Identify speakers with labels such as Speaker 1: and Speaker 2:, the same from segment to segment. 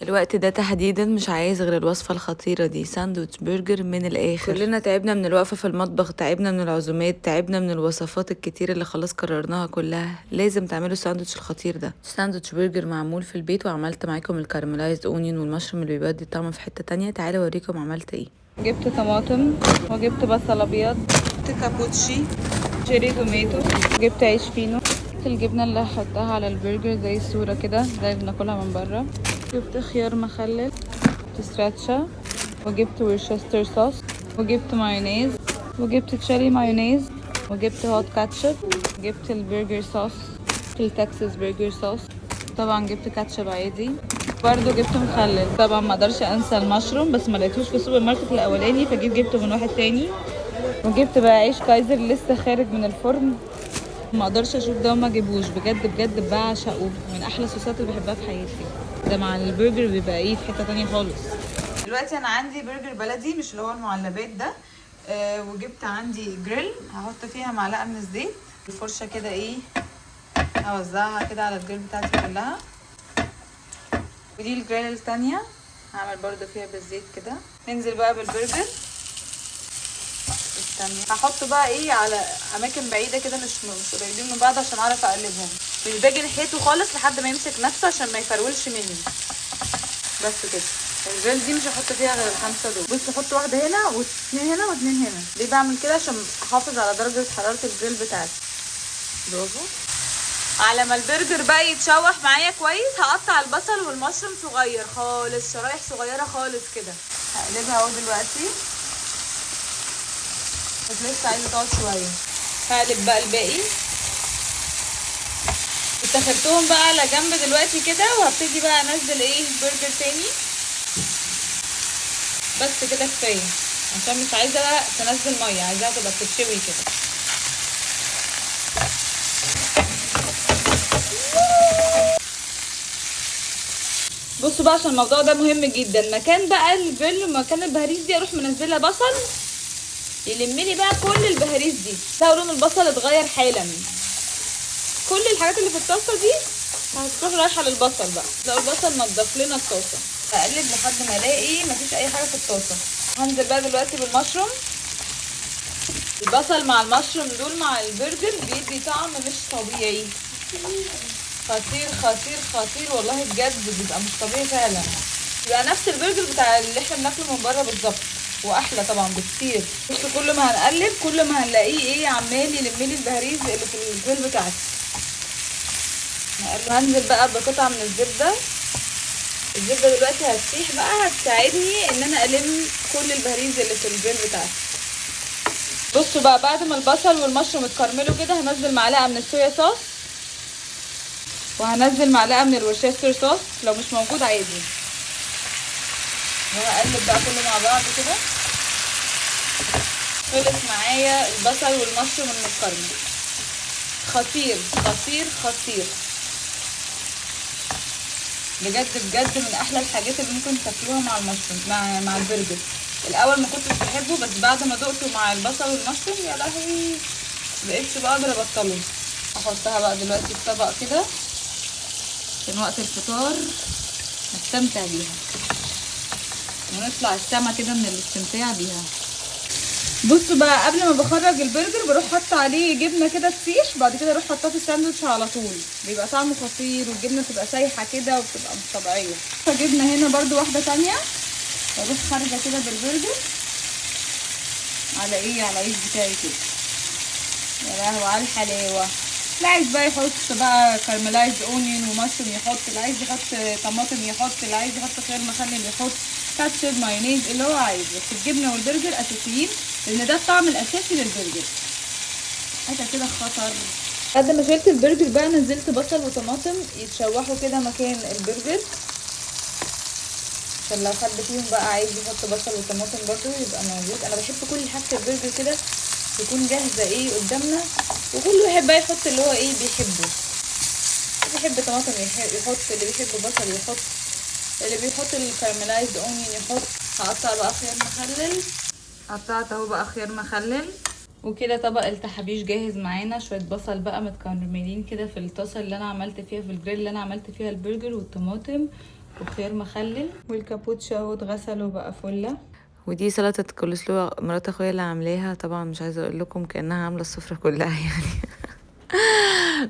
Speaker 1: الوقت ده تحديدا مش عايز غير الوصفة الخطيرة دي، ساندوتش برجر من الآخر. كلنا تعبنا من الوقفة في المطبخ، تعبنا من العزومات، تعبنا من الوصفات الكتير اللي خلاص كررناها كلها. لازم تعملوا الساندوتش الخطير ده، ساندوتش برجر معمول في البيت، وعملت معاكم ال caramelized onion وال mushroom اللي بيودي الطعم في حتة تانية. تعالوا اوريكم عملت ايه.
Speaker 2: جبت طماطم وجبت بصل ابيض، جبت كابوتشي، cherry tomato، جبت عيش فينو، جبت الجبنة اللي هحطها على البرجر زي الصورة كده زي اللي بناكلها من بره، جبت خيار مخلل، جبت sriracha، وجبت Worcester sauce، وجبت مايونيز، وجبت chili mayonnaise، وجبت hot ketchup، جبت ال burger sauce، ال Texas burger sauce، طبعا جبت كاتشب عادي، برضو جبت مخلل. طبعا ما اقدرش انسى المشروم، بس ما لقيتوش في السوبر ماركت الاولاني فجيت جبته من واحد تاني. وجبت بقى عيش كايزر لسه خارج من الفرن، ما اقدرش اشوف ده وما اجيبوش، بجد بجد بعشقه، من احلى الصوصات اللي بحبها في حياتي. ده مع البرجر بيبقى ايه في حتة تانية خالص.
Speaker 3: دلوقتي انا عندي برجر بلدي مش اللي هو المعلبات ده، وجبت عندي جريل هحط فيها معلقه من الزيت، الفرشة كده ايه هوزعها كده على الجريل بتاعتي كلها. ودي الجريل التانية هعمل برضو فيها بالزيت كده. ننزل بقى بالبرجر التانية، هحطه بقى ايه على اماكن بعيدة كده مش قريبين من بعض عشان اعرف اقلبهم، مش باجي ناحيته خالص لحد ما يمسك نفسه عشان ما يفرولش مني. بس كده. الجريل دي مش هحط فيها غير ال5 دول. بصوا احط واحدة هنا واثنين هنا واثنين هنا. ليه بعمل كده؟ عشان احافظ على درجه حرارة الجريل بتاعتي. برافو. على ما البرجر بقى يتشوح معايا كويس هقطع البصل والمشروم صغير خالص، شرايح صغيرة خالص كده. هقلبها اهو دلوقتي، بس لسه عايزه تقعد شوية. هقلب بقى الباقي. اتخرتهم بقى على جنب دلوقتي كده، وهبتدي بقى انزل ايه برجر تاني. بس كده كفاية عشان مش عايزه بقى تنزل مية، عايزاها تبقى بتتشوي كده. بصوا بقى عشان الموضوع ده مهم جدا، مكان بقى الجريل ومكان البهاريز دي اروح منزله بصل يلم لي بقى كل البهاريز دي. تلاقوا لون البصل اتغير حالا، كل الحاجات اللي في الطاسه دي هتروح رايحة للبصل بقى. تلاقوا البصل نضف لنا الطاسه. هقلب لحد ما الاقي مفيش اي حاجة في الطاسه. هنزل بقى دلوقتي بالمشروم. البصل مع المشروم دول مع البرجر بيدي طعم مش طبيعي، خطير خطير خطير والله بجد، بيبقى مش طبيعي فعلا. بيبقى نفس البرجر بتاع اللي احنا بناكله من بره بالظبط، واحلى طبعا بكتير. بصوا كل ما هنقلب كل ما هنلاقيه ايه عمال يلم لي البهاريز اللي في الجريل بتاعتي. هنزل بقى بقطعه من الزبدة. الزبدة دلوقتي هتسيح بقى، هتساعدني ان انا الم كل البهاريز اللي في الجريل بتاعتي. بصوا بقى بعد ما البصل والمشروم اتكرملوا كده هنزل معلقه من الصويا صوص، وهنزل معلقه من ال Worcester sauce لو مش موجود عادي، وهقلب بقى كله مع بعض كده. خلص معايا البصل والمشروم المتكرمل، خطير خطير خطير بجد بجد، من احلى الحاجات اللي ممكن تاكلوها مع المشروم مع البرجر. الاول ما كنتش بحبه، بس بعد ما دقته مع البصل والمشروم يا لهوي مبقتش بقدر ابطله. احطها بقى دلوقتي في طبق كده عشان وقت الفطار نستمتع بيها ونطلع السما كده من الاستمتاع بيها. بصوا بقى قبل ما بخرج البرجر بروح حاطه عليه جبنه كده تسيح، بعد كده اروح حاطاه في الساندوتش على طول، بيبقى طعمه خطير والجبنه بتبقى سايحه كده وبتبقى مش طبيعية. فجبنه هنا برده واحدة تانية، واروح خارجه كده بالبرجر على ايه، على العيش بتاعي كده. يا لهوي على الحلاوة. اللي عايز بقى يحط بقى caramelized onion و mushroom يحط، اللي عايز يحط طماطم يحط، اللي عايز يحط خيار مخلل يحط، كاتشب مايونيز اللي هو عايزه، بس الجبنة والبرجر اساسيين لان ده الطعم الاساسي للبرجر. حاجة كده خطر. بعد ما شلت البرجر بقى نزلت بصل وطماطم يتشوحوا كده مكان البرجر، عشان لو حد فيهم بقى عايز يحط بصل وطماطم برضو يبقى موجود. انا بحب كل حاجة البرجر كده تكون جاهزة ايه قدامنا، وكل واحد بقى يحط اللي هو ايه بيحبه. اللي بيحب طماطم يحط، اللي بيحب بصل يحط، اللي بيحط ال caramelized onion يحط. هقطع بقى خيار مخلل، قطعت اهو بقى خيار مخلل. وكده طبق التحابيش جاهز معانا. شوية بصل بقى متكرملين كده في الطاسه اللي انا عملت فيها، في الجريل اللي انا عملت فيها البرجر والطماطم،
Speaker 2: وخيار مخلل. والكابوتشا اهو اتغسل وبقى فله.
Speaker 1: ودي سلطة كولسلو مرات اخويا اللي عاملاها، طبعا مش عايزه اقول لكم كانها عامله السفرة كلها يعني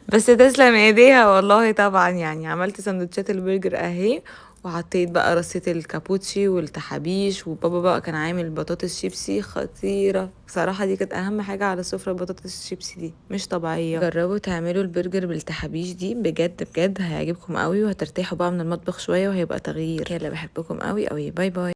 Speaker 1: بس تسلم ايديها والله. طبعا يعني عملت سندوتشات البرجر اهي، وحطيت بقى رصيت الكابوتشي والتحابيش، وبابا بقى كان عامل بطاطس شيبسي خطيرة بصراحة، دي كانت اهم حاجة على السفرة، البطاطس الشيبسي دي مش طبيعية. جربوا تعملوا البرجر بالتحابيش دي بجد بجد هيعجبكم قوي، وهترتاحوا بقى من المطبخ شوية وهيبقى تغيير. يلا بحبكم قوي قوي، bye bye.